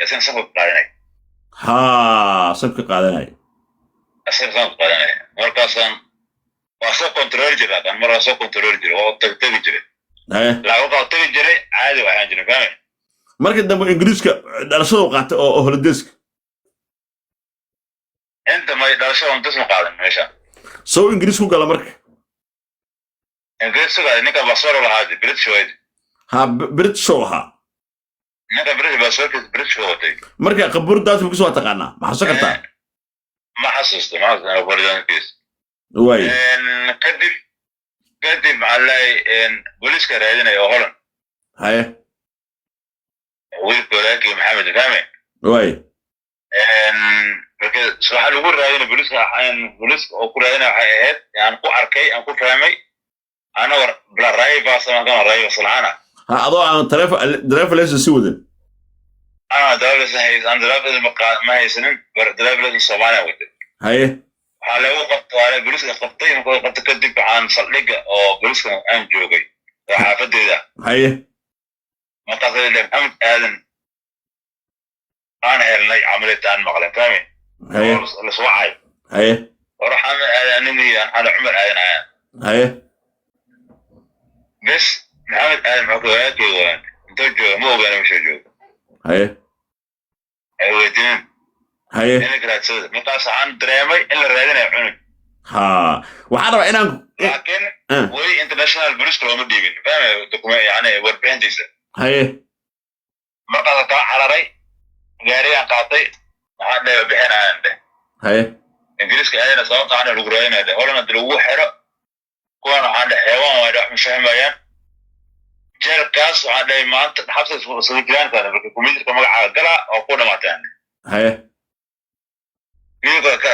Isna safka qaadanay. Haa, sabka qaadanaya. Asna safka qaadanay. Markaasaan waa soo kontrooli jiray, laakiin mar waa soo kontrooli jiray, waa tagi jiray. Haye. Lacag waa tagi jiray, caadi waxaan jiray, fahmi. Markii dambe Ingiriiska dhalashadu qaatay oo holodeeska. Inta may dhalashada untas ma qaadan meesha. Sow Ingiriis ku gala marka? Ingiriis sugaa, ninka baasboor lahaa, British wayd. Ha, British show ahaa. Ninka British, baasaboorkiisa British watay. Marka qabuurdaas ma kusoo taqaanaa, ma xasuusan kartaa? Ma xasuusto, ma xasuusto qabuurdaankiisa. Waay. Kadib maxaa lahay, booliiska raadinaya oo Holland. Haye. Wiilka walaalkii Maxamed, fahme. Waay. Marka waxaa lagu raadinay booliiska, booliiska oo ku raadinaya waxay ahayd aan ku arkay, aan ku fahmay anagoo bila rijbewijs la'aana. Ha, adoo aan driver license si wadan. Anaa driver license haysan, driver ma haysanin, driver license Soomaaliya watay. Haye. Waxaa lagu qabta, waa booliiska qabtay. Markuu qabtay kadib, waxaan saldhigga oo booliiska aan joogay oo xaafadeeda. Haye. Markaas ay dhaheen Maxamed Aadan aan helnay, camalita aan maqleen, fahmi. Haye. Laswacay. Haye. War Maxamed Aadan anigi aan xala Cumar Aadan ayaan. Haye. Bes Maxamed Aadan muxuu ka walaalkay waan intoo jooga ma ogaana meesha jooga. Haye. Ay weydiinin. Haye. Inay raadsada. Markaas waxaan dareemay in la raadinayo cunug. Ha, waxaan rabaa inaan Laakiin weli international police looma dhiibin, fahmi, document, yani warbixintiisa. Haye. Markaas kala cararay, gaarigaan qaatay, waxaan dhahay bixinayaan dheh. Haye. Ingiriiska aadana sababta waxaana lagu raadinaya dheh, Holland hadii lagu xiro kuwan, waxaan dheh xeewaan waa wax ma fahmayaan. Jeelkaas waxaan dhahay maanta xabsa isugu jiraan karta, marka computerka magacaaga galaa oo ku dhamaateen. Haye. Wiilka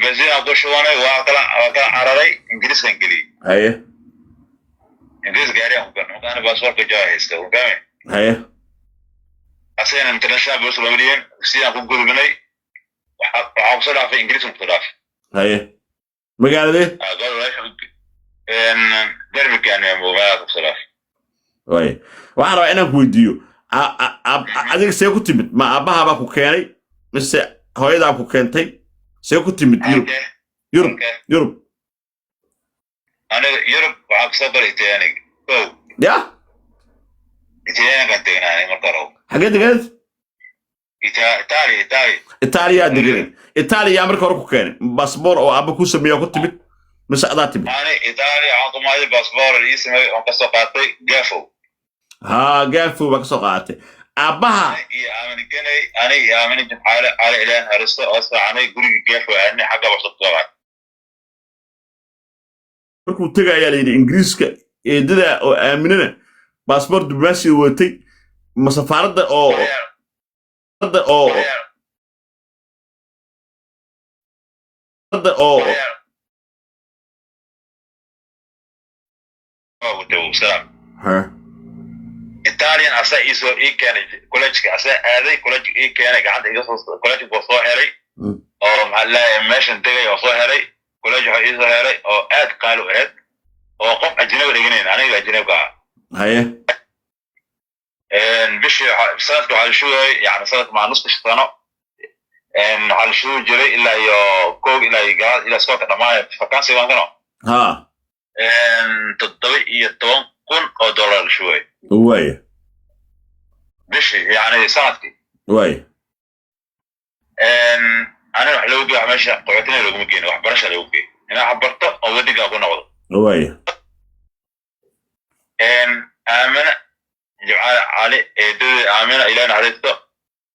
bensiin aan ku shubanay, waa kala cararay, Ingiriiskan geliyey. Haye. Ingiriis gaarigaan ku galnay, marka ana baasaboorka jawa haysta, fahmi. Haye. Asagana international police looma dhiibin, sidaan ku gudubnay. Waxaa kusoo dhaafay Ingiriiskan kusoo dhaafay. Haye, magaaladee? Birmingham magaalada kusoo dhaafay. Waay, waxaan rabaa inaan ku weydiiyo, adiga see ku timid? Ma aabbaha baa ku keenay mise hooyadaa ku keentay? See ku timid Yurub? Yurub. Yurub. Aniga Yurub waxaa kusoo galay Talyaaniga kow. Ya. Talyaanigan tegnaa aniga marka hore. Xaggee deganeed? Italia, Italia. Itaaliyaa deganeed. Itaaliya marka hore ku keenay baasboor oo aabba ku sameeyaa ku timid mise adaa timid? Ani Italia waxaan ku maaday baasboor ii sameeyey oon kasoo qaatay Gafow. Haa, Gaafow baa kasoo qaadatay aabbaha. Iyo Aamini Geney, ani iyo Aamini Jimcaale Cali Ilaan Haristo oo saacanay guriga Gafow aadnay, xagga basoo kasoo qaatay. Markuu tegayaa la yidhi Ingiriiska, eedada oo Aaminana baasboor diblomaasiga watay, ma safaaradda oo da oo da oo ha. Italian asaa iisoo ii keenay college-ka, asaa aaday college ii keenay, gacanta iga soo college buu soo helay. Oo maxaa laleeyahay, meeshan tegay oo soo helay college, waxaa iisoo helay oo aad qaali u ahayd oo qof ajnabi dhiganayn, aniga ajnabiga ah. Haye. Bishii sanadka waxaa la shugayay, yani sanadka maa nuska sano waxaa la shugi jiray ilaa iyo koog ilaa iyo galaad ilaa iskoolka dhamaanaya vakansi waan ha. $17,000 la shugay. Waaya. Bishii, yani sanadkii. Waaya. Aniga wax loogu geeyo meesha qaxootina looguma geyn, waxbarasha loogu geeyo, inaa wax barto oo waddankaa ku noqdo. Waaya. Aamina Jimcaale Cali, eedadii Aamina, Ilaah naxariisto,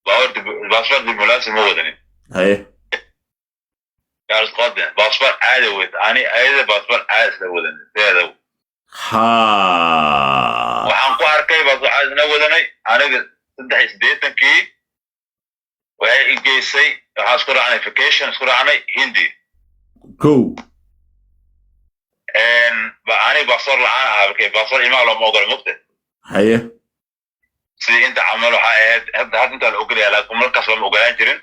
baasboor diblomaasi ma wadanin. Haye. Gaarisqoodin baasboor caadi wata, ani ayada baasboor caadi isla wadanin sideeda. Ha. Waxaan ku arkay baasboor caadi isla wadanay aniga 83-kii. Waxay i geysay, waxaan isku raacnay vacation, isku raacnay Hindi. Kow. Ba aniga baasboor la'aan ahaa, markay baasboor imaa looma ogola, mugta. Haye. Sidii inta camal waxaa ahayd hadda intaa la ogolaya, laakiin markaas looma ogolaan jirin.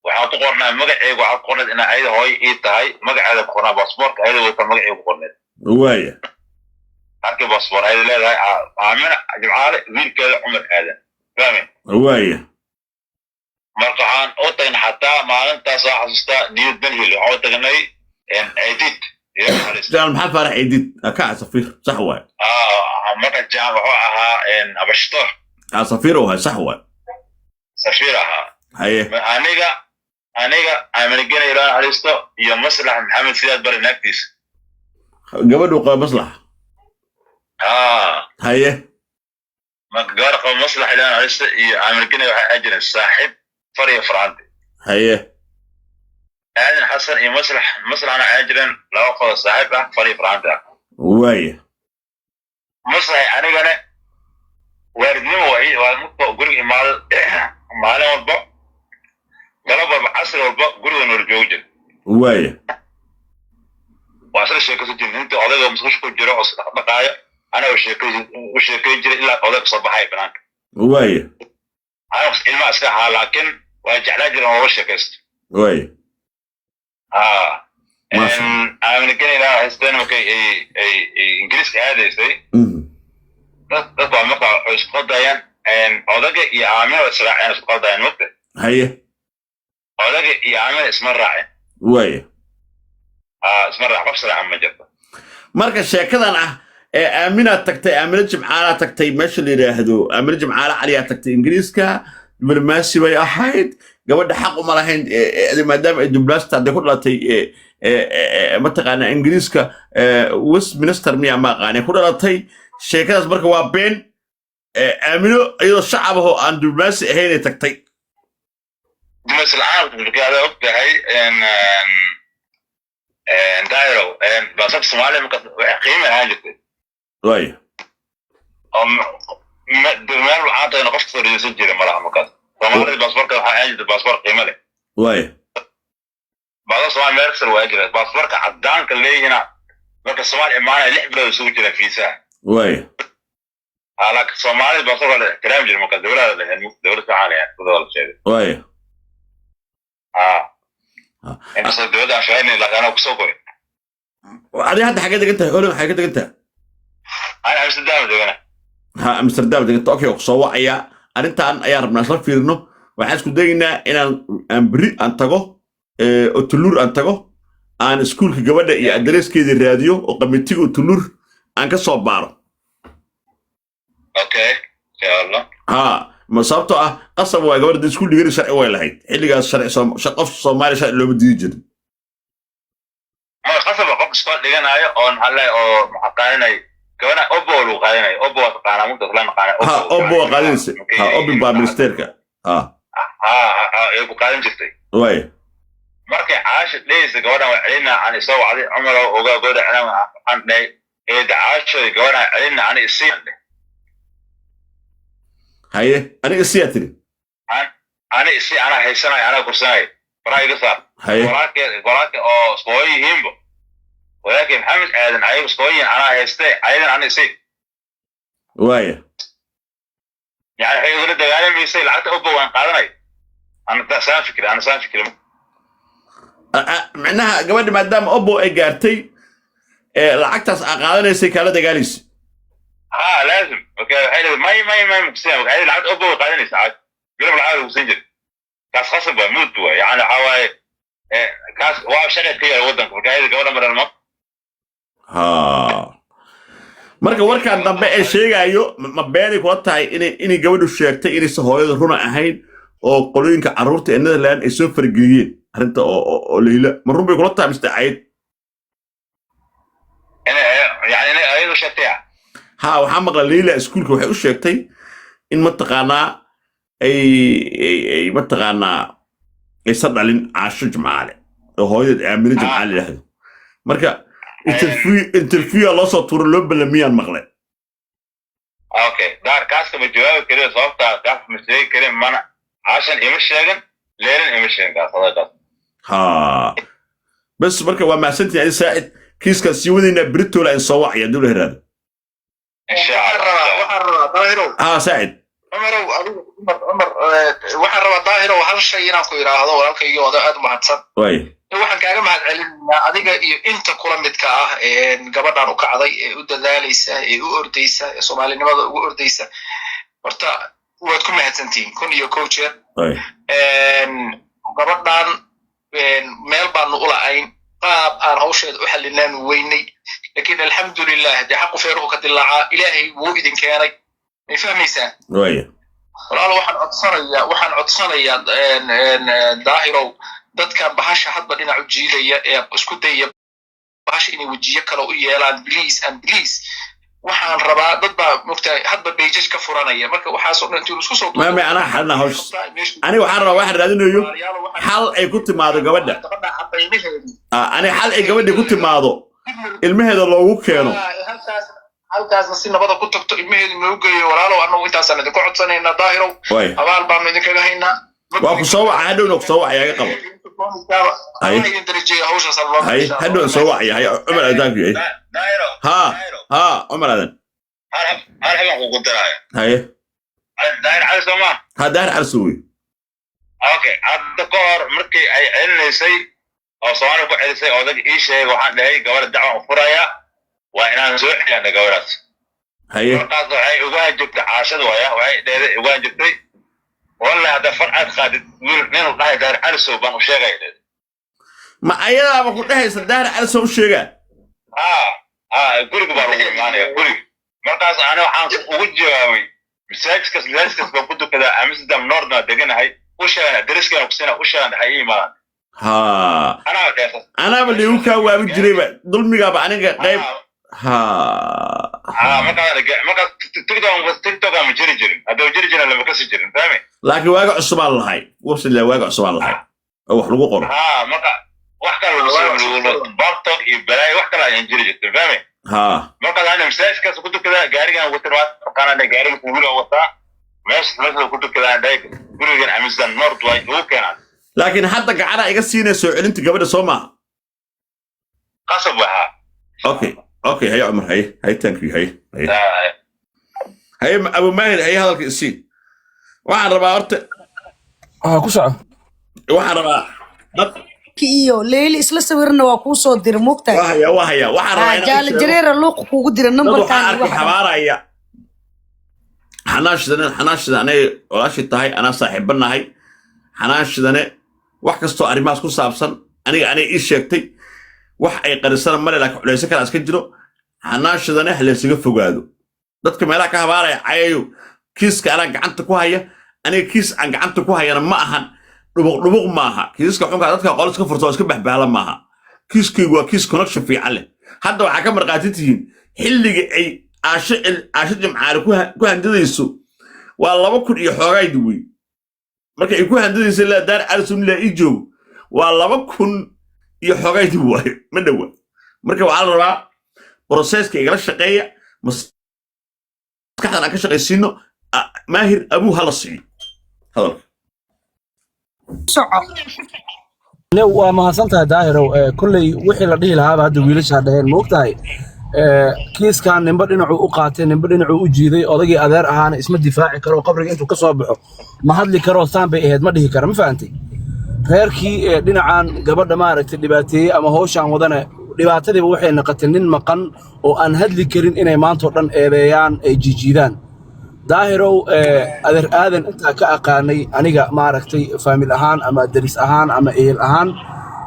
Waxaan ku qornaa magaceyga, waxaa ku qornayd inaa ayada hooyo ii tahay, magaceeda ku qornaa baasboorka ayada wata, magaceyga ku qornayd. Waaya. Halkii baasboor ayada leedahay, Aamina Jimcaale, wiilkeeda Cumar Aadan, fahmi. Waaya. Waxaan u tagnay xataa maalintaas, waa xasuustaa, New Benhill waxaan u tagnay Aidid. Janaal Maxamed Faarax Ciidid ka ah safiir, sax waay. Marka jaan wuxuu ahaa ambassador. Safiir uu ahay, sax waay. Safiir ahaa. Haye. Aniga Aaminagena, Ilaa naxariisto, iyo Maslax Maxamed Siyaad Bari naagtiisa. Gabadhu qaba Maslax? Haa. Haye. Marka gabar qaba Maslax, Ilaa naxariisto, iyo Aaminagena waxay ahaan jireen saaxiib far iyo farcanti. Haye. Aadan Xasan iyo Maslax, Maslaxna ahaan jireen laba qodob saaxiib ah, far iyo farcanti ah. Waaya. Maslax anigana waalidnimo waa marka guriga imaado maalin walba, galab walba, casri walba guriga noola joogi jira. Waaya. Waa isla sheekaysan jirin inta odayga musqusha ku jiro oo dhaqaayo, anaa u sheekay jiray ilaa odayga soo baxay banaanka. Waaya. Aniga ilmaha iska ahaa, laakiin waa jeclaan jiran oo la sheekaysto. Waaya. Haa. Maasha. Aaminagena, Ilaa haysteen, markay ay Ingiriiska aadaysay, dad baa marka waxay isku qaldayaan odaga iyo Aamina waa israaceen, isku qaldayaan mugta. Haye. Odaga iyo Aamina isma raaceen. Waaya. Haa, isma raac, qof israacan ma jirto. Marka sheekadan ah ee Aaminaa tagtay, Aamina Jimcaalaa tagtay meesha la yidhaahdo, Aamina Jimcaala Caliyaa tagtay Ingiriiska, diblomaasi bay ahayd, gabadha xaq uma lahayn, maadaama ay diblomaasi hadday ku dhalatay, mataqaanaa, Ingiriiska, Westminster miya, ma aqaanay, ku dhalatay, sheekadaas marka waa been. Aamino iyadoo shacab ahoo aan diblomaasi ahayn ay tagtay. Diblomaasi la'aan markii adaa og tahay, Dairo, baasaborka Soomaaliya markaas waxay qiimi ahaan jirtay. Waaya. Oo meel waxaan tagayna qofka soo dhegeysan jiray malaha. Markaas Soomaalida baasaborka waxaa ahaan jirtay baasaboor qiimo leh. Waaya. Baasaboor Soomaaliya meel kasta waa jira. Baasaboorka cadaanka leeyihina marka Soomaaliya imaanaya 6 bilood isugu jiraan fiisaha. Waaya. Laakiin Soomaalida baasaboorka la ixtiraami jiray markaas, dowladda lahayd, dowlad fiican lahayd sida la sheegay. Waaya. Haa, inkastoo dowladda aan shaqaynayn, laakiin anaa kusoo koray. Adiga hadda xagee degan tahay? Holland xagee ka degan tahay? Ana Amsterdam degana. Ha, Amsterdam deganta. Okay, soo wacaya, arrintan ayaan rabnaa isla fiirino. Waxaan isku dayaynaa inaan aan berri aan tago Otuluur, aan tago, aan iskuulka gabadha iyo adreeskeedii raadiyo oo qamitiga Otuluur aan ka soo baaro. Okay, insha Allah. Ha, ma sababtoo ah qasab waa gabadha iskuul dhigani, sharci way lahayd xilligaas, sharci qof Soomaaliya sharci looma diidi jirin. Ma qasab qof iskool dhiganayo oo maxaa leeyahay oo maxaa qaadanay gabadha, obo lagu qaadanay, obo waa taqaanaa, mugta isla naqaana. Ha, obo waa qaadanaysa, ha, openbaar ministerka, ha. Ha ha, ay ku qaadan jirtay. Waay. Markay Caasha dhehaysa gabadhan waa celina, aan isoo wacday, Cumar oo ogaa gabadha celina. Waxaan dhahay, eeda Caashoy, gabadhan celina, ani isii. Haye, aniga siyaa tiri? Ani isii, anaa haysanaya, anaa kursanaya, faraha iga saar. Haye. Walaalke oo iskooyo yihiinba, walaalkay Maxamed Aadan ayaga iskooyo yihiin, anaa haystee, ayadan ani isii. Waaya. Yani waxay igula dagaalamaysay lacagta obo waan qaadanay. Ana saan fikri, ana saan fikri. Micnaha gabadha maadaama obo ay gaartay, lacagtaas aa qaadanaysay kaala dagaalaysa. Ha, laazim. Okay, waxay leedahay may may may makusiin. Waxay lacagta obo way qaadanaysa, caad garab lacag lagu siin jiray, kaas khasab waa muud waay. Yani waxaa waaye kaas waa sharci ka yaala waddanka. Marka ayada gabadha maran ma Ha, marka warkan dambe ee sheegaayo ma beenay kula tahay inay gabadhu sheegtay inaysan hooyada runa ahayn oo qolooyinka carruurta ee Netherland ay soo fargeliyeen arrinta oo Leyla, ma run bay kula tahay Mr. Cayd? Inay yani inay ayadu sheegtay. Ha, waxaa maqla Leyla iskuulka waxay u sheegtay in mataqaanaa ay mataqaanaa aysan dhalin Caasho Jimcaale oo hooyadeed Aamine Jimcaale yidhaahdo. Marka interview loo soo tuuro, loo ballamiyaan maqle. Okay, daar kaas kama jawaabi karin, sababtaa kaas ma sheegi karin, mana Caashan ima sheegin, Leerin ima sheegin kaas adagaas. Ha, bes, marka waa mahadsantihin adi Saacid. Kiiskaan sii wadaynaa, beritola in soo wacaya hadduu la heraado. Insha Waxaan Allah. rabaa, waxaan rabaa, Daahirow. Ha, Saacid. Cumarow, adigu Cumar, Cumar, waxaan rabaa, Daahirow, hal shay inaan ku idhaahdo, walaalkayga oda aad u mahadsan. Waay. Waxaan kaaga mahad celinaynaa adiga iyo inta kula midka ah ee gabadhan u kacday, ee u dadaalaysa, ee u ordaysa, ee Soomaalinimada ugu ordaysa. Horta waad ku mahadsantihiin 1001 jeer. Waay. Gabadhan meel baanu u la'ayn, qaab aan hawsheeda u xallinaanu weynay, laakiin alxamdulilah, dee xaqu feeruhu ka dilaacaa, Ilaahay wuu idin keenay. May fahmaysaa? Waaya. Walaalo, waxaan codsanayaa, Daahirow, dadkan bahasha hadba dhinac u jiidaya ee isku dayaya bahasha inay wejiyo kale u yeelaan, please and please, waxaan rabaa, dad baa mogtahay hadba pages ka furanaya, marka waxaasoo dhan intii isku soo Maame, anaa xalina hawsha. Aniga waxaan rabaa, waxaan raadinayo xal ay ku timaado gabadha. Gabadha cadaymaheedii. Aniga xal ay gabadha ku timaado, ilmaheeda loogu keeno. Halkaasna si nabada ku tagto, ilmaheedu noo geeyo. Walaalow, annagu intaasaan idinku codsanaynaa. Daahirow, Waaya. abaal baanu idinkaga haynaa. Waa ku soo waca, hadhowna ku soo wacaya, iga qabo. Hay. Allah idin darajeeyo hawshaas loo. Hay, hadhowna soo wacaya. Hay, Cumar Aadan, hay. Daahiro. Ha ha, Cumar Aadan. Hal habaan kugu daraya. Haye. Daahir Cali, soo ma? Ha, Daahir Cali wey. Okay, hadda ka hor markii ay celinaysay oo Soomaaliya ku celisay, oo dag ii sheegay, waxaan dhahay gabadha dacwan u furaya, waa inaan soo celiyana gabadhaas. Markaas waxay uga hanjabtay, Caashada waaya, waxay dheeday uga hanjabtay, wallahi hadda far aad qaadid wiil nin la dhahay Daahir Cali Sow baan u sheegaya, dheeday. Ma ayadaaba ku dhehaysa Daahir Cali Sow u sheegaa? Ha ha, guriga baan ugu imaanaya, guriga. Markaas ani waxaan ugu jawaabay, masaajidkaas baan ku tukadaa, Amsterdam Noord baan deganahay, u sheegana dariskeena kusina, u sheegan waxay ii imaadaan. Anaa dheesas. Anaaba liigu kaa waabin jirayba dulmigaaba aniga qayb ha. Ha, markaas TikTok ama jiri jirin, hadduu jiri jirin lama kasi jirin, fahmi? Laakiin waaga cusubaan lahay, website waaga cusubaan lahay oo wax lagu qoro. Ha, marka wax kale lagu soo TikTok iyo balaayo, wax kale ayaan jiri jirtin, fahmi? Markaas ana masaajidkaas ku tukadaa, gaarigan watan waa taqaanaa, gaariga wiil oo wataa, meesha ku tukadaa, dhahay gurigan Amsterdam Noord waa ugu keenaan. Laakiin hadda gacanaa iga siinaya soo celinta gabadha, soo maaha? Qasab waxaa. Okay, haye Cumar, haye haye, thank you, haye haye haye. Abu Maahir, haye, hadalka isii. Waxaan rabaa horta Ah, ku soco. Waxaan rabaa dad Iyo Leyli isla sawirna waa kuu soo diray, moogtahay? Waa haya, waa haya. Waxaan rabaa inaan u Jaale sheego jareera luuq kuugu dira dad waxaan nambarkan. arkay xabaaraya Xanaan Shidane. Xanaan Shidane anay walaashii tahay, anaa saaxiiba nahay. Xanaan Shidane wax kastoo arrimahaas ku saabsan aniga anay ii sheegtay, wax ay qarisana male, laakiin culayso kale iska jiro. Xanaan Shidane ha laysaga fogaado dadka meelaha ka habaaraya, cayayo. Kiiska anaa gacanta ku haya. Aniga kiis aan gacanta ku hayana ma ahan dhubuq dhubuq, maaha kiisaska xunka dadka qolo iska furto oo iska baxbaala maaha. Kiiskaygu waa kiis connection fiican leh. Hadda waxaa ka markhaati tihiin xilliga ay Caasho Jimcaale ku handadayso, waa 2000 iyo xoogaaydi wey. Marka ay ku handadayso laa daar calisun laa ii joogo, waa 2000 iyo xoogaaydi waaye, ma dhowa. Marka waxaa la rabaa processka igala shaqeeya, maskaxdan aan ka shaqaysiino. Maahir Abuu hala siiyo hadalka. Soco. Ne, waa mahadsantahay Daahirow. Kolley wixii la dhihi lahaaba hadda wiilashaa dhaheen, moogtahay? Kiiskan ninba dhinacuu u qaatay, ninba dhinacuu u jiiday. Odagii adeer ahaana isma difaaci karo, qabriga intuu ka soo baxo ma hadli karo, saan bay ahayd ma dhihi kara, ma fahantay? Reerkii ee dhinacan gabadha maaragtay dhibaateeyey ama hawshaan wadana, dhibaatadiiba waxay noqotay nin maqan oo aan hadli karin inay maanta oo dhan eedeeyaan, ay jiijiidaan. Daahirow, adeer Aadan intaa ka aqaanay aniga, maaragtay, faamil ahaan ama deris ahaan ama ehel ahaan,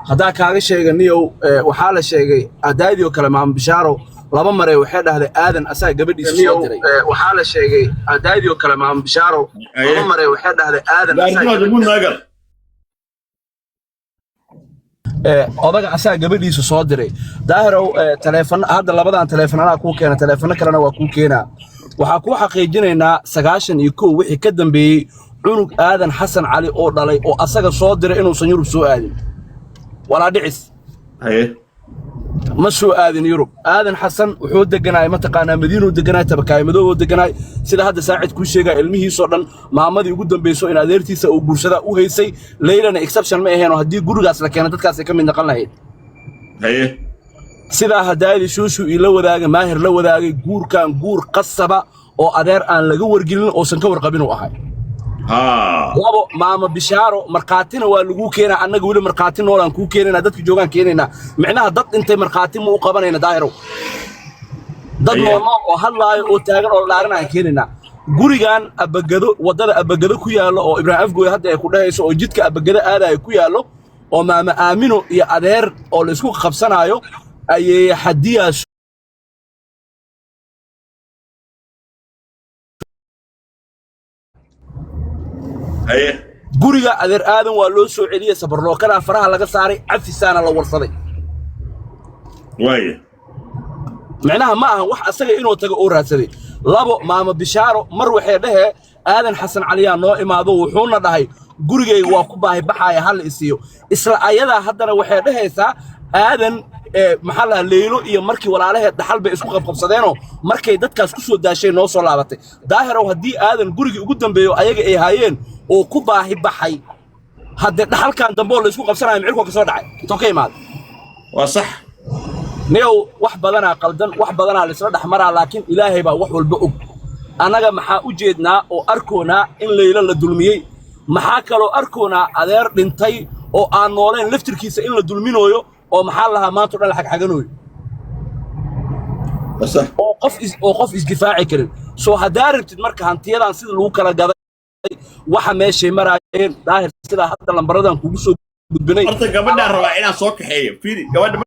haddaa kaaga sheega niyow, waxaa la sheegay adaadii oo kale, Maama Bishaaro laba maree waxay dhahday Aadan asaa gabadhiisa soo diray. Waxaa la sheegay adaadii oo kale, Maama Bishaaro laba maree waxay dhahday Aadan asaa Gaarnimada ugu naagal. Odaga asaa gabadhiisa soo diray. Daahirow, taleefan hadda labadan taleefon anaa kuu keena, taleefano kalena waa kuu keenaa. Waxaa kuu xaqiijinaynaa 91 wixii ka dambeeyey cunug Aadan Xasan Cali oo dhalay oo asaga soo diray inuusan Yurub soo aadin, walaa dhicis. Ma soo aadin Yurub. Aadan Xasan wuxuu deganaay, mataqaanaa, Madiinuu deganaay, Tabakaay Madow deganaay, sida hadda Saacid kuu sheegaya. Ilmihiisoo dhan maamadii ugu dambayso in adeertiisa uu guursadaa u haysay. Leylana exception ma aheen oo haddii gurigaas la keeno dadkaasay ka mid noqon lahayd. Sidaa hadaayadii Shuushu ila wadaagay, Maahir la wadaagay, guurkan guur qasaba oo adeer aan laga wargelin oosan ka warqabin uu ahay. Labo, Maama Bishaaro markhaatina waa laguu keenaa. Annaga weli markhaati noolaan kuu keenaynaa, dadka joogaan keenaynaa. Micnaha dad dhintay markhaati ma u qabanayna, Daahirow. Dad nool nool oo hadlaayo oo taagan oo la dhaaranayaan keenaynaa. Gurigan Abagado, waddada Abagado ku yaallo oo Ibraahim Afgooy hadda ay ku dhahayso oo jidka Abagado aadaya ku yaallo oo maama Aamino iyo adeer oo la isku qabsanaayo ayay xadiyaa. Haye. Guriga adeer Aadan waa loo soo celiyey, sabarlookadaa faraha laga saaray, cafisaana la warsaday. Waaye. Micnaha ma ahan wax asaga inuu tago oo raadsaday. Labo, maama Bishaaro mar waxay dhahee Aadan Xasan Caliyaa noo imaado, wuxuuna dhahay gurigayga waa ku baahi baxaaya, hal isiiyo. Isla ayadaa haddana waxay dhahaysaa Aadan maxaa lahaa Leylo iyo markii walaalaheed dhaxal bay isku qabqabsadeenoo markay dadkaas ku soo daashay noo soo laabatay. Daahirow, haddii Aadan gurigii ugu dambeeyo ayaga ay haayeen oo ku baahi baxay, haddee dhaxalkan dambe oo la isku qabsanayo micirkoo ka soo dhacay intoo ka imaaday? Waa sax. Niyow, wax badanaa qaldan, wax badanaa laisla dhex maraa, laakiin Ilaahay baa wax walba og. Annaga maxaa u jeednaa oo arkoonaa in Leylo la dulmiyey. Maxaa kaloo arkoonaa adeer dhintay oo aan nooleen laftirkiisa in la dulminooyo oo maxaa lahaa maanta o dhan la xagxaganooyo Waa sax. oo qof isdifaaci karin. Soo haddaa rabtid marka hantiyadan sida lagu kala gaday, waxa meeshay maraayeen, Daahir, sidaa hadda lambaradan kugu soo gudbinay. Horta gabadhaan rabaa inaan soo kaxeeyo. Fiiri, gabadha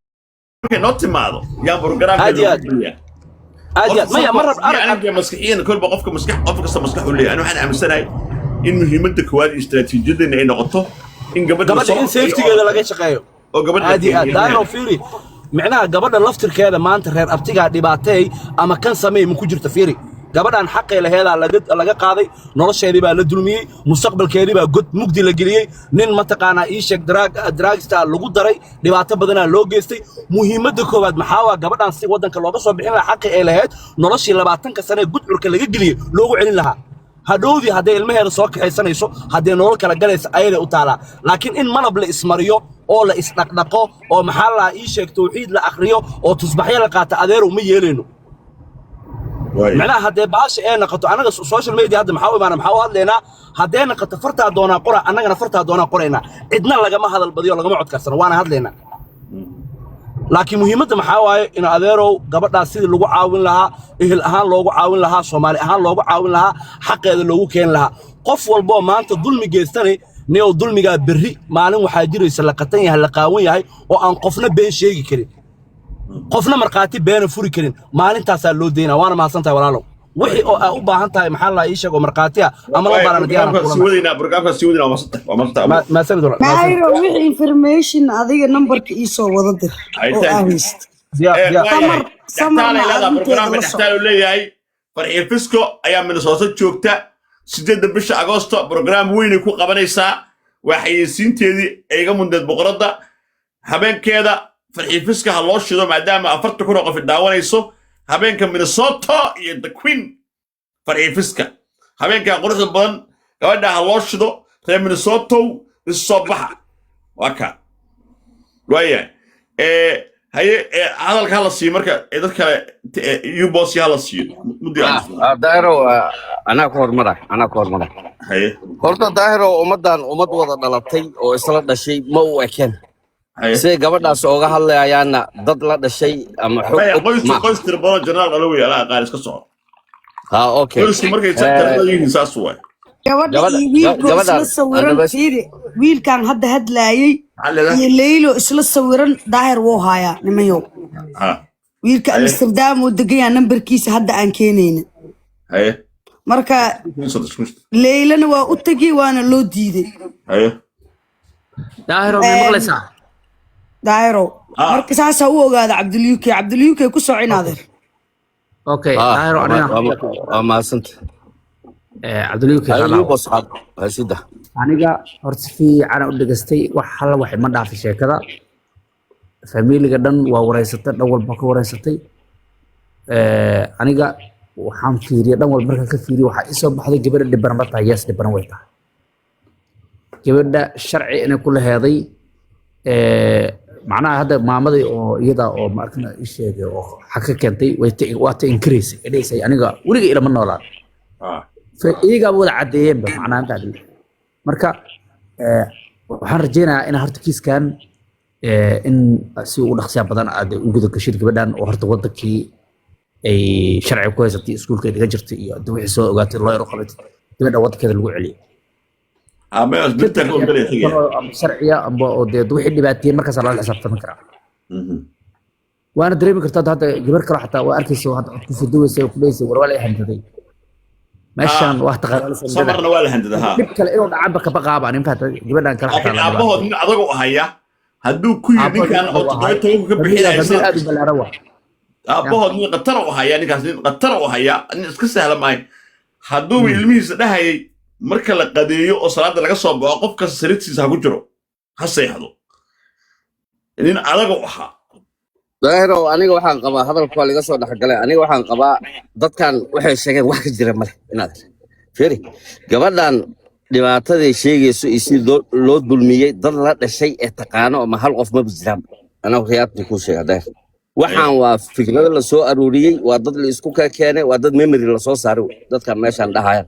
markay noo timaado yaan programka Aad iyo aad. loogu geliyaa. Aad iyo aad. Maya, ma rab arag. Aniga maskaxiyan kolba qofka maskax, qof kasta maskax u leeyahay. Ani waxaan aaminsanahay in muhiimadda koowaad iyo istiraatiijiyadeena ay noqoto in gabadha gabadha in safetygeeda laga shaqeeyo. Oo gabadha Aad iyo aad, Daahiro. Fiiri, micnaha gabadha laftirkeeda maanta reer abtigaa dhibaateey ama kan sameey ma ku jirto. Fiiri, gabadhan xaqay laheedaa laga qaaday, nolosheedii baa la dulmiyey, mustaqbalkeedii baa god mugdi la geliyey, nin mataqaanaa ii sheeg drugsta lagu daray, dhibaato badanaa loo geystay. Muhiimadda koowaad maxaa waa? Gabadhan si waddanka looga soo bixin lahaa, xaqii ay laheyd noloshii 20-ka sane ee gudcurka laga geliyey loogu celin lahaa. Hadhowdii hadday ilmaheeda soo kaxaysanayso, hadday nolol kala galaysa, ayaday u taalaa. Laakiin in malab la ismariyo oo la isdhaqdhaqo oo maxaa laa ii sheeg tawxiid la akhriyo oo tusbaxyo la qaata, adeerow, ma yeelayno. Macnaha haddee baasha ee naqato annaga social media hadda maxaa u imaana, maxaa u hadlaynaa? Haddee naqato fartaa doonaa qora, annagana fartaa doonaa qoraynaa. Cidna lagama hadal badiyo, lagama codkarsano, waana hadlaynaa. Laakiin muhiimadda maxaa waaye? In adeerow gabadhaas sidii lagu caawin lahaa, ehel ahaan loogu caawin lahaa, Soomaali ahaan loogu caawin lahaa, xaqeeda loogu keeni lahaa. Qof walboo maanta dulmi geystani, niyow, dulmigaa berri maalin waxaa jiraysa la qatan yahay, la qaawan yahay oo aan qofna been sheegi karin, qofna markhaati beena furi karin. Maalintaasaa loo daynaa. Waana mahadsan tahay, walaalow. Wixii oo aa u baahan tahay, maxaa la ii sheego markhaati ah ama la baarana, diyaaraan. Barnaamijkaan sii kulana. wadaynaa, barnaamijkaan sii wadaynaa. Waa masantahay, waa masantahay. Mahadsanid walaal, mahadsanid. Daahiro, wixii information adiga nambarka ii soo wada dir Ay, oo thank you. aa hayst. Diyaar, diyaar. Samar Dhextaalay samarna leedahay arrinteeda barnaamijka. la soco. Dhextaal uu leeyahay. Farxiyo Fisco ayaa Minnesota joogta. 8-da bisha Agoosto program weynay ku qabanaysaa. Waa xayeysiinteedii ay iga mudneed boqoradda. Habeenkeeda Farxiyo Fisco ha loo shido, maadaama 40,000 oo qof daawanayso habeenka Minnesota iyo the queen Farxiyo Fisca. Habeenkaa quruxda badan gabadha ha loo shido. Reer Minnesotow, isu soo baxa. Waa kaa, waayahay. Haye, hadalka hala siiyo marka dad kale, ubosi hala siiyo muddi. Daahiro, anaa ku hormara, anaa ku hormara. Haye. Horta Daahiro, ummaddan ummad wada dhalatay oo isla dhashay ma u ekeen. Haye. Siday gabadhaas ooga hadlayaanna dad la dhashay ama xog Maya, og qoysku ma. Qoys tiro badan jenaraal dhalo wey, alaha qaar iska soco. Ha, okay. Qoysku markay tirada yihiin saas waay. Gabadha gabadha iyo wiilkoo gabadhan isla sawiran. anaba. Fiiri, wiilkan hadda hadlaayey Maxaa leedahay? iyo Leylo isla sawiran, Daahir wuu haayaa nimanyow. Ha. Wiilka Haye. Amsterdam uu degan yahay, nambarkiisa hadda aan keenayna. Haye. Marka Leylana waa u tegey, waana loo diiday. Haye. Daahiro, may maqlaysaa? Daahirow, Ah. marka saasaa u ogaada. Cabdulyuke, Cabdulyuke, ku soco inaadeer. Okay, Daahiro, aniga Waa mahadsanta. Cabdulyuke. Haye. Halaaw. Yubos hasida. Aniga horta si fiican u dhegaystay, wax halla wax ima dhaafay. Sheekada familiga dhan waa wareysatay, dhan walba ka wareysatay. Aniga waxaan fiiriyay dhan walba. Markaan ka fiiriyay, waxaa isoo baxday gabadha dhiban ma tahay? Yes, dhiban way tahay. Gabadha sharci inay ku laheeday, macnaha hadda maamadii oo iyada oo maarkana ii sheegay oo xag ka keentay way waa ta inkiraysay, ay dhahaysay aniga weliga ilama noolaan. Iyagaaba wada caddeeyeenba macnaha intaa dhihi. Marka waxaan rajeynayaa in horta kiiskan in si ugu dhaqsiya badan aad u guda gashid gabadhan oo horta wadankii. Ay sharci ku haysatay, iskuulka ay dhigan jirtay iyo hadii wixii soo ogaatay, lawyer u qabatay, gabadha wadankeeda lagu celiyay. Ama isbitaal ka galaya tagaya. Ama sharciya amba oo dee wixii dhibaateeyey markaas lala xisaabtami karaa. Waana dareemi kartaa hadda gabar kale xataa waa arkaysa oo hadda cod ku fuduwaysa oo ku dhehaysa, war waa la i handaday meeshaan, waa taqaanaa. Samarna waa la handada, ha. Dhib kale inuu dhacaba kaba qaaba nin fahanta, gabadhan kale xataa Laakiin la aabbahood nin adag u haya hadduu ku yidhi ninkan oo 17 ka bixinaya. Famil aad u ballaaran waa. Aabbahood nin khatar u haya, ninkaas nin khatar u haya, nin iska sahla maayo. Hadduuba ilmihiisa dhahayay marka la qadeeyo oo salaada laga soo baxo, qof kasta sariirtiisa ha ku jiro, ha seexdo, nin adag u ahaa. Daahirow, aniga waxaan qabaa, hadalku waa laga soo dhexgalay, aniga waxaan qabaa dadkan waxay sheegeen wax ka jira male. Inaad fiiri gabadhan dhibaataday sheegayso iyo sidii loo dulmiyey, dad la dhashay ee taqaano ama hal qof maba jiraan. Anaa riyaadni kuu sheega, Daahir, waxaan waa fikrado la soo aruuriyey, waa dad la isku keenay, waa dad memory lasoo saaray wey, dadkan meeshaan dhahayaan.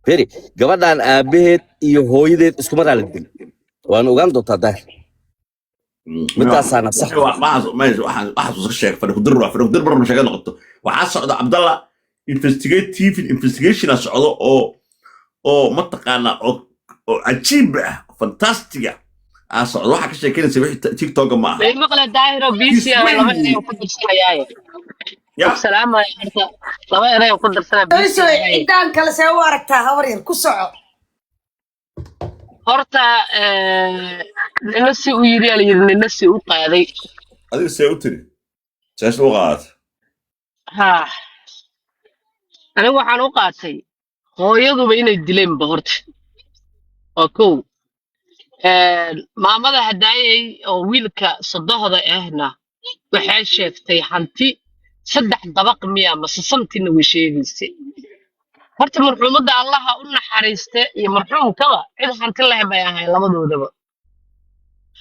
Fiiri, gabadhan aabaheed iyo hooyadeed isku maraa la dilay, waana ogaan doontaa, Daahir, midaasaana sax. Waxaas iska sheeg, fadhi kudir waa fadhi kudir, marna sheega noqoto. Waxaa socda, Cabdalla, investigative investigation a socdo oo mataqaana oo cajiib ah, fantastic ah aa socdo. Waxaa ka sheekeynaysa wixii TikToka ma aha. Way maqle, Daahiro, BC laba eray ku darsanayaaye. Ya. Salaamaya, horta laba eray ku darsanaya BC. Oyso, ciddaan kale see u aragtaa, habar yar ku soco. Horta nina si u yiri ala yiri, nina si u qaaday. Adiga see u tiri, sees u qaadat? Ha, anigu waxaan u qaatay hooyaduba inay dileenba horta waa kow. Maamada hadaayay oo wiilka sodohda ahna waxay sheegtay hanti 3 dabaq miya mase santina way sheegaysay. Horta marxuumadda Allaha u naxariiste iyo marxuumkaba cid hanti leh bay ahayn labadoodaba.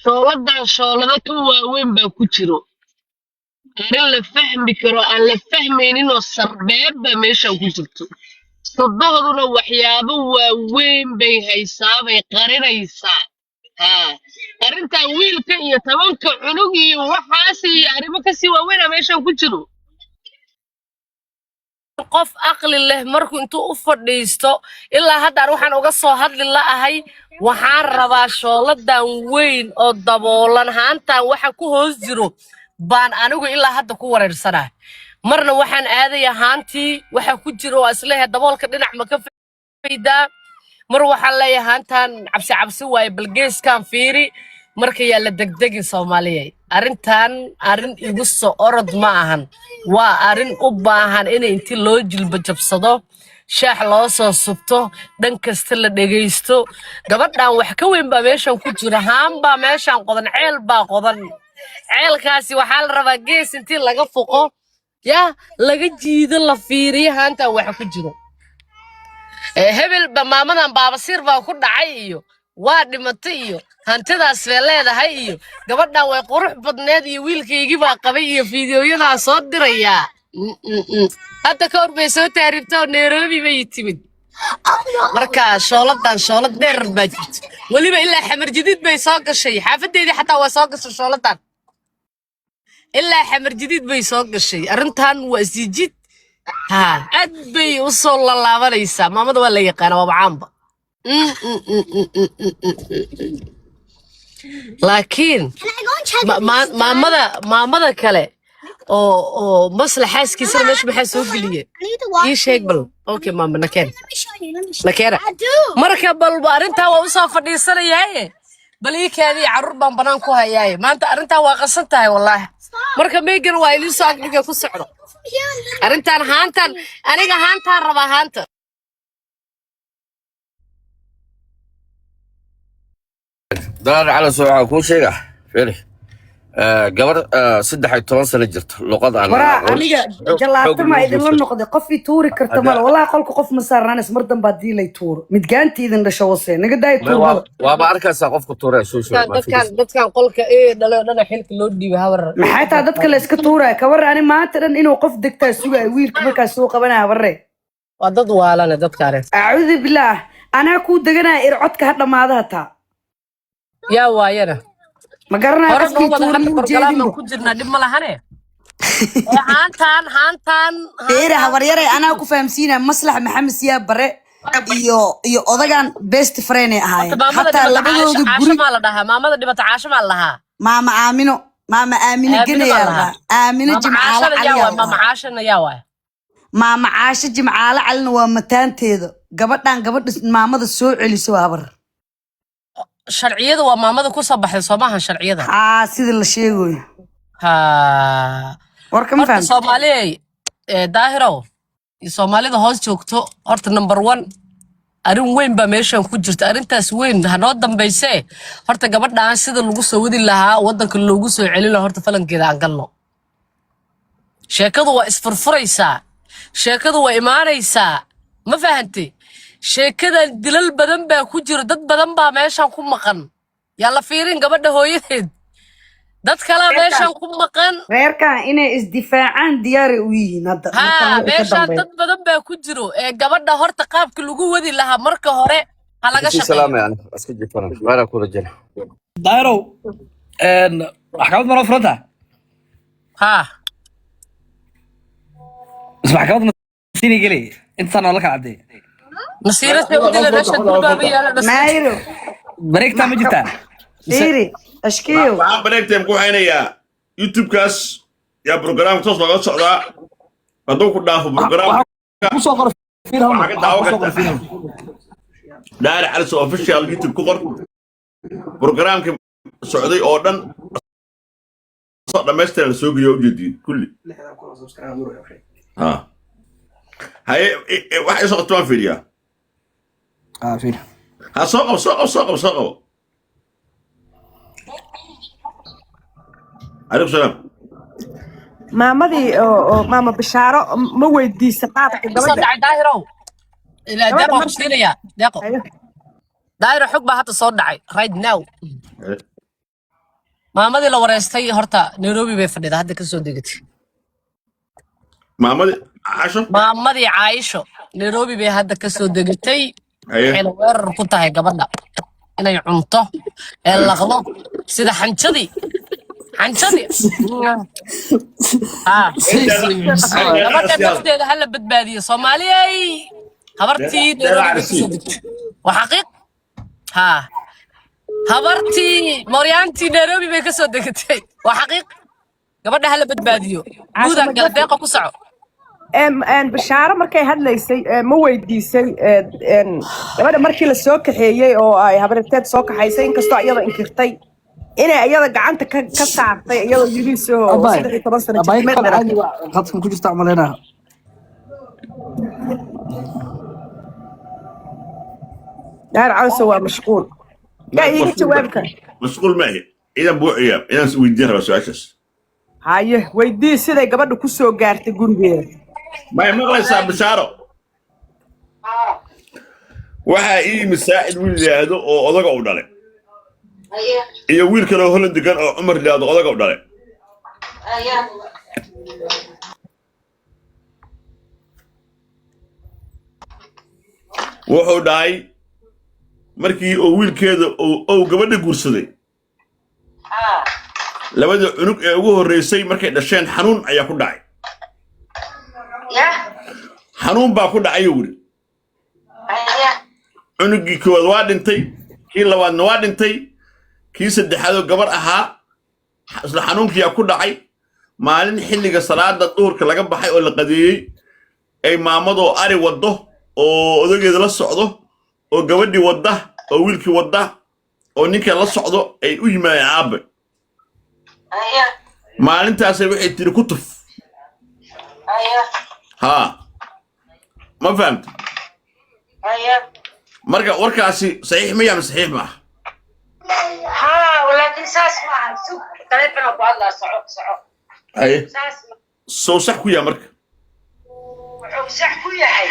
Shooladan shoolado ka waaweyn baa ku jiro, arrin la fahmi karo aan la fahmaynin oo sarbeeb baa meeshan ku jirto. Sodohduna waxyaabo waaweyn bay haysaa, bay qarinaysaa. Haa, arrintan wiilka iyo 10-ka cunug iyo waxaas iyo arrimo kasii waaweynaa meeshan ku jiro. Qof aqli leh markuu intuu u fadhiisto, ilaa haddaan waxaan uga soo hadli la'ahay, waxaan rabaa shooladan weyn oo daboolan, haantan waxa ku hoos jiro baan anigu ilaa hadda ku wareersanahay. Marna waxaan aadayaa haantii waxa ku jiro oo isleeyahay daboolka dhinac ma ka faydaa. Mar waxaan leeyahay haantan cabsi cabsi waaye, bal geeskan fiiri. Marka yaa la degdegin, Soomaaliyay. Arrintan arrin igu soo orod ma ahan, waa arrin u baahan in inti loo jilba jabsado, shaax loo soo subto, dhan kasta la dhegaysto. Gabadhan wax ka weyn baa meeshan ku jira, haan baa meeshan qodan, ceel baa qodan. Ceelkaasi waxaa la rabaa gees intii laga fuqo, yaa laga jiido, la fiiriyo haantan waxa ku jiro. Hebel ba maamadan baabasiir baa ku dhacay iyo waa dhimatay iyo hantidaas bay leedahay iyo gabadhan way qurux badneed iyo wiilkaygii baa qabay iyo fiidiyoyadaa soo dirayaa. Hadda ka hor bay soo taaribta oo Nairobi bay timid. Marka shooladan shoolad dheer baa jirta, weliba ilaa Xamar Jadiid bay soo gashay, xaafadeedii xataa waa soo gashay shooladan, ilaa Xamar Jadiid bay soo gashay. Arrintan waa isjiid, ha, aad bay u soo lalaabanaysaa. Maamada waa la yaqaana, waaba caanba. Laakiin maamada kale oo masla xaaskiisana meesha maxaa soo geliye? Ii sheeg bal. Okay, maama nakeen nakeena. Marka bal arrintaa waa usoo fadhiisanayaaye, bal ii kaadiya, carruur baan banaan ku hayaaye. Maanta arrintaa waa qasan tahay, wallaahi. Marka meegan waa idiin soo agdhiga, ku socdo arrintan haantan. Aniga haantaan rabaa, haanta. Daar Calas, waxaa kuu sheega, fiiri, gabar 13 sano jirto, luqad aan Waraa aqoon aniga xoog jalaatama lagu idinla guursato. Noqday qof i tuuri karta male, wallahi qolka qof ma saarnaanes. Mar dambe haddii lay tuuro, midgaanti idin dhasho wase naga daaya tuurmada. Waaba arkaysaa qofka tuuraya social dadkan ma dadkan fiiriso. Dadkan qolka ee dhalo dhana xilka loo dhiibay, habar. Maxay taa dadka la iska tuuraya? Kabar ani maanta dhan inuu qof degtaa sugaya, wiilka markaas soo qabanaya, habare. Waa dad waalane dadkaane. Acuudu bilaah, anaa kuu deganaya, ir codka ha dhammaada hataa. Yaa waayana Ma garanaya hore qofkii noo wada tuuray hadda u borgalaam baan jeedinba. ku jirnaa, dhib ma lahane. Ee haantaan haantaan Feere haantaan habaryare anaa ku fahamsiinaya Maslax Maxamed Siyaab Bare iyo odagan best friend ay horta ahaayeen. Maamada Xataa dhibata Caasho labadooda Caasho guri maa la dhahaa, maamada dhibata Caasho maa la dhahaa. Maama Aamino, Maama Aamino Aamino Geney baa aa la la dhahaa. dhahaa. Aamino Maama Jimcaale Caashana Cali yaa aa waay? la Maama dhahaa. Caashana yaa waay? Maama Caasho Jimcaale Calina waa mataanteeda. Gabadhan gabadha maamada soo celiso waa habar. Sharciyada waa maamada ku soo baxday, soo maahan sharciyada? Haa, sida la sheegayo. Ha. Warka ma Horta fahamtid? Soomaaliyey, Daahirow iyo Soomaalida hoos joogto, horta number one arrin weyn baa meeshan ku jirta. Arrintaas weyn hanoo dambaysee, horta gabadhaan sida lagu soo wadi lahaa waddanka loogu soo celin lahaa, horta falankeeda aan galno. Sheekadu waa isfurfuraysaa, sheekadu waa imaanaysaa, ma fahantay? Sheekadan dilal badan baa ku jiro, dad badan baa meeshan ku maqan. Yaa la fiirin gabadha hooyadeed, dad kalaa meeshan ku maqan. Reerkan inay isdifaacaan diyaaray u yihiin hadda markaan Haa, wixii ka meeshaan dambeeya. dad badan baa ku jiro. Ee gabadha horta qaabka lagu wadi lahaa marka hore ha laga Sii shaqeeyo. salaamay, aniga iska jifana waana ku rajana. Daahirow, maxkamad ma noo furan tahay? Haa. Mise maxkamad nasiini gelay intaan noola kala caddeey? Nasiira see u dila meesha durbaaba yaala Nasiira. Maayro Bareegtaa ma jirtaa mise? Fiiri ashkiyow. Waxaan break time ku haynayaa YouTube-kaas yaa programka toos looga socdaa. Hadduu ku dhaafo programka Waxaa ku soo qora fiir hal mar. waxaa ka Waxaa daawan ku soo qora kartaa fiir hal mar. Daahir Cali Official YouTube ku qor, programka socday oo dhan soo dhammaystiran la soo geliyo, ujeediin kulli. Ha haye, waxa i socota waan fiiriyaa. Ah, fiir. Ha, soo qabo, soo qabo, soo qabo, soo qabo. Calaykum salaam. Maamadii oo maama Bishaaro ma weydiisa qaabka Soo gabadha dhacay Daahirow ilaa gabadha Deeqo ku marka siinayaa Deeqo. Hayo. Daahiro, xog baa hadda soo dhacay right now. Maamadii la wareystay horta Nairobi bay fadhidaa hadda, kasoo degatay. Maamadii Casho? Maamadii Caaisho Nairobi bay hadda kasoo degatay. Haye. Waxayna weerar ku tahay gabadha inay cunto ee laqdo sida xanjadii xanjadii. Haa, gabadha nafteeda hala badbaadiyo Soomaaliyay. Habartii Nairobi bay kasoo degtay, waa xaqiiq. Haa, habartii Mooryaantii Nairobi bay kasoo degatay, waa xaqiiq. Gabadha hala badbaadiyo. Caasho Guudaa ma gala gafi Deeqa ku soco. Bishaaro markay hadlaysay ma weydiisay gabadha markii la soo kaxeeyey oo ay habaryarteed soo kaxaysay, inkastoo iyada inkirtay inay iyada gacanta ka saartay iyadoo yiriisoo Abaay 13 sano abaay jirtay qal meel caadi dhalatay? Waa khadkan ku jirta umaleynaa. Daar cawse waa mashquul, yaa iiga jawaabi kara? Mashquul maahi, ciidan buuxiya inaan is weydiin rabaa su-aashaas. Haye, weydii siday gabadha ku soo gaartay gurigeeda. May maqlaysaa Bishaaro? Waxaa ii yimid Saacid wiil yidhaahdo oo odaga u dhalay iyo wiil kale oo Holland degan oo Cumar yidhaahdo odaga u dhalay. Wuxuu dhahay markii uu wiilkeeda uu gabadha guursaday, labada cunug ee ugu horreysay markay dhasheen xanuun ayaa ku dhacay, xanuun baa ku dhacay uu yidhi. Cunugii koowaad waa dhintay, kii labaadna waa dhintay, kii saddexaad oo gabar ahaa isla xanuunkiyaa ku dhacay. Maalin xilliga salaada duhurka laga baxay oo la qadeeyey ay maamadoo ari waddo oo odageeda la socdo oo gabadhii wadda oo wiilkii wadda oo ninka la socdo ay u yimaadeen aabbe. Maalintaasay waxay tiri ku tuf. Haa, ma fahamta? Marka warkaasi saxiix ma yahay ama saxiix ma ah? ها، ولكن ساس ما سوق تلفون ابو الله صعب صعب. Haye. saas ma Soo sax ku yaa marka? Wuxuu sax ku yahay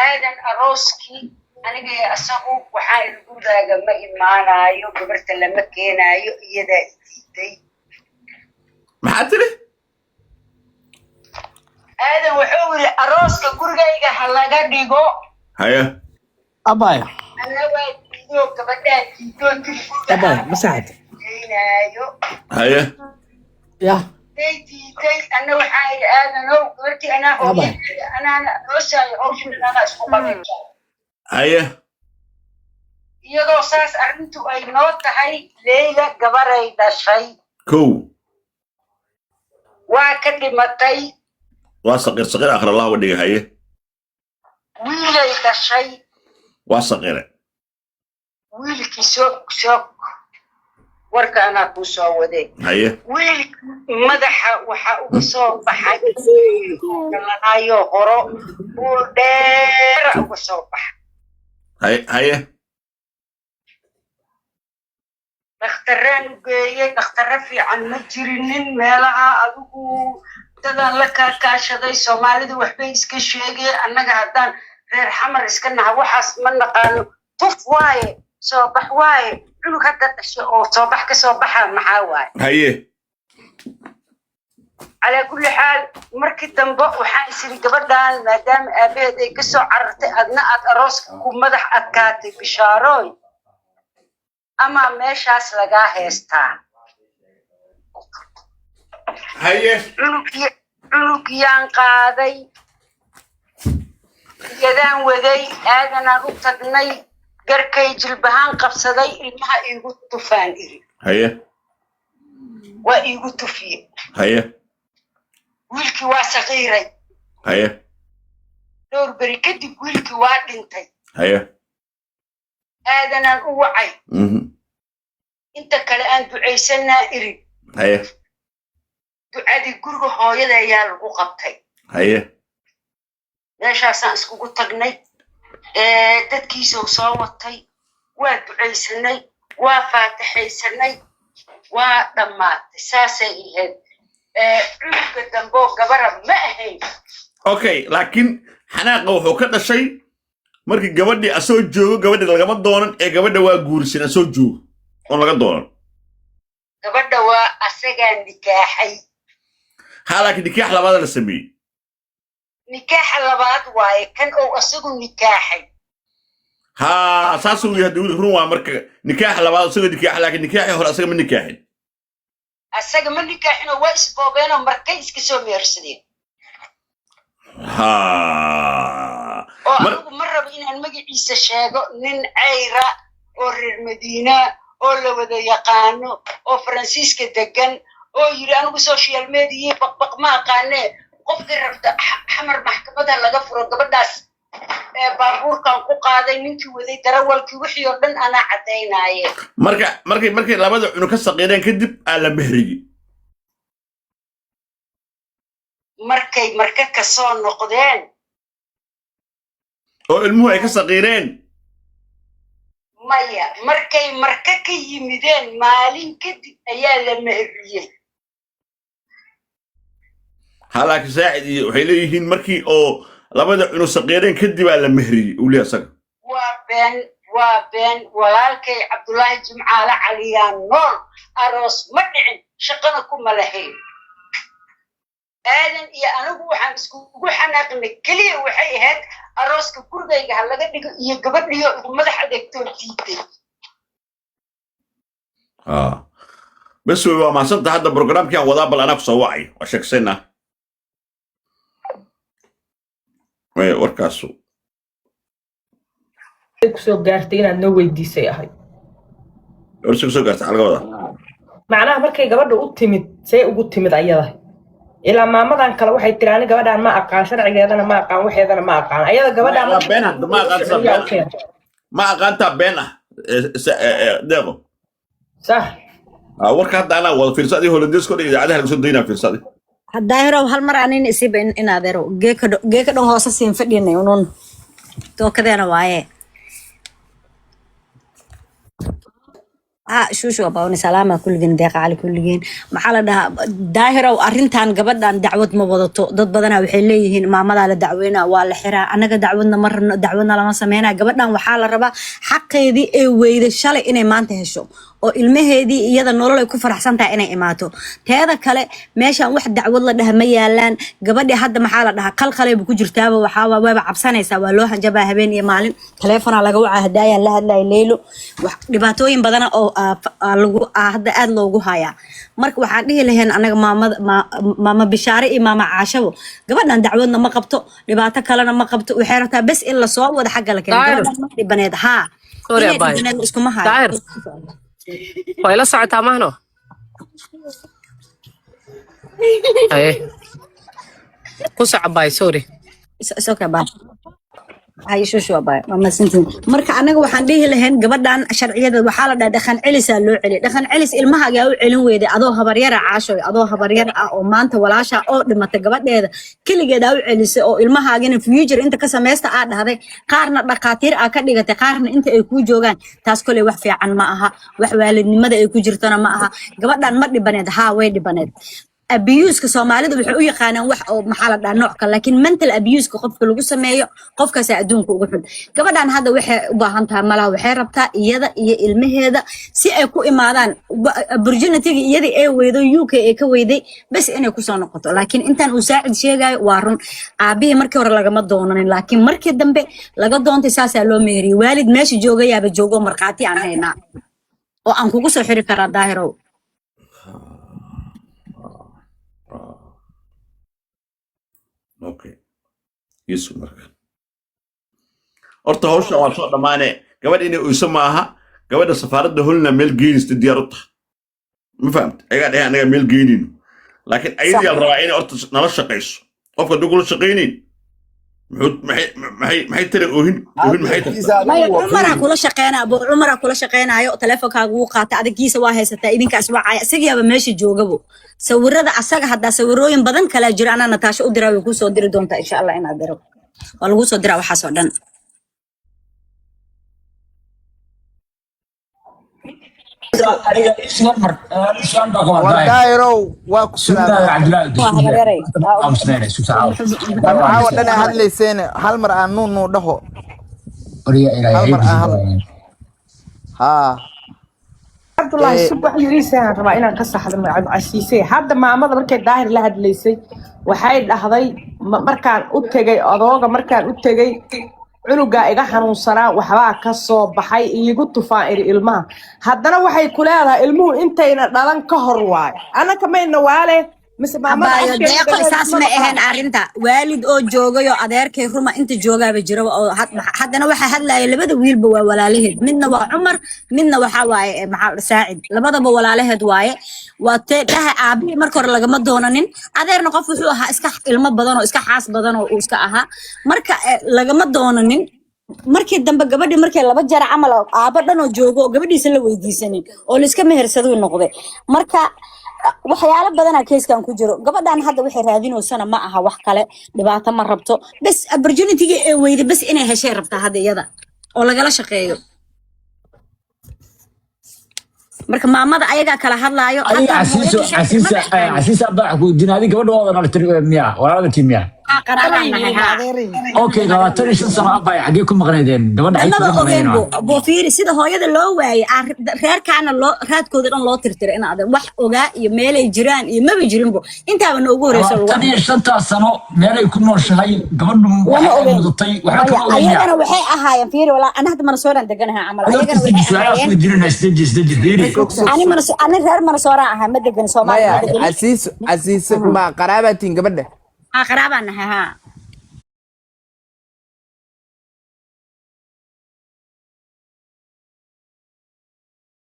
aadan arooskii aniga iyo asagu waxaa iri gurigaaga ma imaanaayo, gabarta lama keenaayo, iyadaa i diiday. Maxaa tiri? Aadan wuxuu yidhi arooska gurigayga ha laga dhigo. Haye. Abaya. Ana waa diidoo gabadhaa diidoo tiri guriga Abaya, ma saxad. keenaayo. Haye. Yah. Day diiday, anna waxaa idhi, "Aadanow, gabartii anaa hooyadeeda, anaana aroosaayo, hawshan anaa isku qabay." Haye. Iyadoo saas arrintu ay noo tahay, Leyla gabaray dhashay. Kow. Waa ka dhimatay. Waa saqiir, saqiir akhir Allah uga dhigay. Haye. Wiilay dhashay. Waa saqiire. Wiilkii, soog soog, warka anaa kuu soo waday. Haye. Wiilkii madaxa waxaa uga soo baxay galanayo horo buul dheera uga soo baxay. Haye, haye. Dhakhtaraan u geeyey, dhakhtarro fiican ma jirinin meelaha. Adigu dadaan la kaakaashaday, Soomaalidu waxbay iska sheegeen, annaga haddaan reer Xamar iska naha waxaas ma naqaano. Tuf waaye, soo bax waaye, cunug hadda dhashay oo soo bax ka soo baxa maxaa waaye? Haye. Calaa kulli xaal, markii dambe waxaan isiri, gabadhan maadaama aabaheed ay kasoo carartay, adna aad arooska ku madax adkaatay, Bishaaroy, ama meeshaas lagaa heestaa. Haye. Cunugiyaan qaaday, iyadaan waday, Aadanaan u tagnay, garkay jilbahaan qabsaday, ilmaha iigu tufaan iri. Haye. Waa iigu tufiye. Haye. Wiilkii waa saqiiray. Haye. Dhowr beri kadib wiilkii waa dhintay. Haye. Aadanaan u wacay. Inta kale aan ducaysanaa iri. Haye. Ducadii guriga hooyada ayaa lagu qabtay. Haye. Meeshaasaan iskugu tagnay, dadkiisuu soo watay, waa ducaysanay, waa faatixaysanay, waa dhammaatay. Saasay ahayd. Cunuga damboo gabara ma ahayn. Okay, laakiin xanaaqa wuxuu ka dhashay markii gabadhii asoo joogo gabadhi lagama doonan ee gabadha waa guursan asoo joogo oon laga doonan. Gabadha waa asagaa nikaaxay. Ha, laakiin nikaax labaada la sameeyey. Nikaaxa labaad waaye kan ou asagu nikaaxay. Ha, saasuu yahay dawlad, run waa. Marka nikaax labaad isagoo nikaax, laakiin nikaaxii hore asaga ma nikaaxin. Asaga ma nikaaxinoo, waa isboobeenoo markay iska soo mehersadeen. Ha. Oo anigu ma rabo inaan magaciisa sheego, nin cayra oo reer Madiina oo la wada yaqaano oo Faransiiska degan oo yidhi, anigu social media baqbaq ma aqaanee, qofkii rabta Xamar maxkamada laga furo gabadhaas, ee baabuurkan ku qaaday, ninkii waday, darawalkii, wixii oo dhan anaa caddaynaaye. Marka markay labada cunug ka saqiireen kadib aa la mehriyey. Markay marka kasoo noqdeen. Oo ilmuhu ay ka saqiireen. Maya, markay marka ka yimideen maalin kadib ayaa la mehriyey. Ha, laakiin Saacid iyo waxay leeyihiin markii oo labada cunug saqiireen kadib aa la mehriyey uu leeyahay asaga. Waa been, waa been. Walaalkay Cabdullaahi Jimcaale Caliyaa nool, aroos ma dhicin, shaqana kuma lahayn. Aadan iyo anigu waxaan iskugu xanaaqnay keliya waxay ahayd arooska gurigayga ha laga dhigo iyo gabadhiyo igu madax adeegtoo diiday. Bes wey, waa mahadsantaha. Hadda programkii aan wadaa, bal anaa ku soo wacay, waa sheegsaynaa. Maya, warkaasu Kusoo gaartay inaad noo weydiisay ahayd. Warsi kusoo gaartay xalga wadaa. Macnaha markay gabadha u timid, see ugu timid ayada? Ilaa maamadan kale waxay tiri, ani gabadhaan ma aqaan, sharcigeedana ma aqaan, waxeedana ma aqaan. Ayada gabadhaan Waa been hadda, ma aqaan sida sharcigaa u been. keentay. Ma aqaantaa been ah. Deeqo. Sax. Warka hadda anaa wada, fiirsa adii Holandeesko dhan idaacadaha laga soo daynaa, fiirsa adi. Daahirow, hal mar anin isiba in adeerow geeka dhan hoose siin fadhinay unun tookadeena waaye. Ha, shuushu abaawni salaama kulligeen, Deeqa Cali kulligeen. Maxaa la dhahaa, Daahirow, arrintan gabadhan dacwad ma wadato. Dad badanaa waxay leeyihiin maamadaa la dacweynaa, waa la xiraa. Annaga dacwadna ma rabno, dacwadna lama sameynaa. Gabadhan waxaa la rabaa xaqeedii ee weyday shalay inay maanta hesho oo ilmaheedii iyada nolol ay ku faraxsan tahay inay imaato. Teeda kale, meeshan wax dacwad la dhaha ma yaalaan. Gabadhi hadda maxaa la dhahaa, qalqalayba ku jirtaaba, waxaa waaba cabsanaysaa, waa loo hanjabaa habeen iyo maalin, taleefonaa laga wacaa. Hadaayaan la hadlaya Leylo, wax dhibaatooyin badana oo Lagu hadda aad loogu hayaa. Marka waxaan dhihi lahayn anaga maamada maama Bishaare iyo maama Caashabo, gabadhan dacwadna ma qabto, dhibaato kalena ma qabto. Waxay rabtaa bes in lasoo wado xagga la keeno. Daahir. Gabadhan ma dhibaneed haa Sorry, inay abaay. dhibaneed iskuma hayo. Daahir, waa ila socotaa mahno? Haye, ku soco baay, sorry. It's okay, bye. Hay, shushu abay, waa mahadsantihiin. Marka anaga waxaan dhihi lahayn gabadhan sharciyada waxaa la dhaha dhaqan celisaa loo celiya. Dhaqan celis ilmahaagaa u celin weyday adoo habaryara, Caashoy, adoo habaryar ah oo maanta walaasha oo dhimatay gabadheeda keligeedaa u celisay, oo ilmahaagina future inta ka samaysta aa dhahday, qaarna dhaqaatiir aa ka dhigatay, qaarna inta ay kuu joogaan. Taas koley wax fiican ma aha, wax waalidnimada ay ku jirtona ma aha. Gabadhan ma dhibaneed? Haa, way dhibaneed. Abuse-ka Soomaalida waxay u yaqaanaan wax oo maxaa la dhahaa nooc kale, laakiin mental abuse-ka qofka lagu sameeyo, qofkaasaa adduunka ugu xun. Gabadhan hadda waxay u baahan tahay malaha, waxay rabtaa iyada iyo ilmaheeda si ay ku imaadaan opportunity-ga iyadii ay weydo UK ay ka weyday, bes inay kusoo noqoto. Laakiin intaan uu Saacid sheegayo waa run, aabihii markii hore lagama doonanin, laakiin markii dambe laga doontay, saasaa loo meheriyey. Waalid meesha joogayaaba joogo, markhaati aan haynaa oo aan kugu soo xiri karaa, Daahirow. Okay, isu marka horta hawshan waa soo dhammaane. Gabadha inay oyso maaha. Gabadha safaaradda Holland meel geynaysta diyaar u tahay, ma fahamta? Ayagaa dhahay annagaa meel geynayno, laakiin ayadii la rabaa inay horta nala shaqayso. Qofka hadduu kula shaqaynayn, muxuu maxay tara oohin? Oohin maxay tartaa? Maya, Cumaraa kula shaqeynaya, Abu Cumaraa kula shaqeynayo. Taleefonkaaga wuu qaatay, adagiisa waa haysataa, idinkaas wacaya, isagiyaaba meesha joogabo. Sawirada asaga haddaa sawirooyin badan kalaa jira, anaa Nataasho u diraa, way kuu soo diri doontaa insha Allah. Inaad diro waa laguu soo diraa waxaas oo dhan. War Daahirow, waa ku salaamay. Waa habaryarey. Caawa dhan aa hadlayseen, hal mar aan nuun nuu dhaho, hal mar aan hadlo haa. Cabdullaahi, subax yariisaan rabaa inaan ka saxdo Casiise. Hadda maamada markay Daahir la hadlaysay waxay dhahday, markaan u tegay adooga, markaan u tegay cunugaa iga xanuunsanaa, waxbaa ka soo baxay, iigu tufaan iri ilmaha. Haddana waxay ku leedahay ilmuhu intayna dhalan ka hor waayo. Annaka mayna waale mise maamada Abaayo afkeeda Deeqo, dhageed saas ma ma ahayn maqlaan. Arrinta waalid oo joogayoo adeerkay ruma inta joogaaba jiraba oo haddana waxaa hadlaya labada wiilba waa walaalaheed. Midna waa Cumar, midna waxaa waaye maxaa la Saacid. Labadaba walaalaheed waaye. Waa tee dhaha aabihii marka hore lagama doonanin, adeerna qof wuxuu ahaa iska ilmo badan oo iska xaas badan oo uu iska ahaa. Marka lagama doonanin. Markii dambe gabadhii markay laba jeer camal oo aabo dhan oo joogo oo gabadhiisa la weydiisanin oo la iska mehersaduu noqday. Marka waxyaalo badanaa keyskan ku jiro. Gabadhan hadda waxay raadinaysana ma aha wax kale, dhibaato ma rabto, bes opportunity-ga ee weyday bes inay heshay rabtaa hadda iyada oo lagala shaqeeyo. Marka maamada ayagaa kala hadlaayo. Adiga Hataa Casiiso hooyada sharci Casiisa ma dhexayno. Casiisa baa ku weydiin, adiga gabadha waa wada dhalatay miya? Walaalada tii miya? Haa, qaraabaan nahay haa. Okay, 25 sano abay xaggee ku maqnaydeen? Gabadha xaggee Annaba kaga ogeen. maqnaydeen? Bo fiiri sida hooyada loo waayay, reerkaana loo raadkooda dhan loo tirtiray in adeer wax ogaa iyo meelay jiraan iyo maba jirinbo. Intaaba noogu horeyso lagu 25-taa sano meelay ku nooshahay gabadhu lama waxay ogeyn. mudatay waxba Maya, kama ogeyn miya? Ayagana waxay ahaayeen, fiiri walaa, ana hadda Manasooraan deganahay camal, ayagana waxay su-aalaas ahaayeen weydiinayna. Isdeji, isdeji, fiiri. Sug sug ani sug. Manaso ani reer Manasooraan ahay, ma degan Soomaaliya, Maya. ma degani. Casiiso, Casiiso, ma qaraabatiin gabadha? Haa, qaraabaan nahay haa.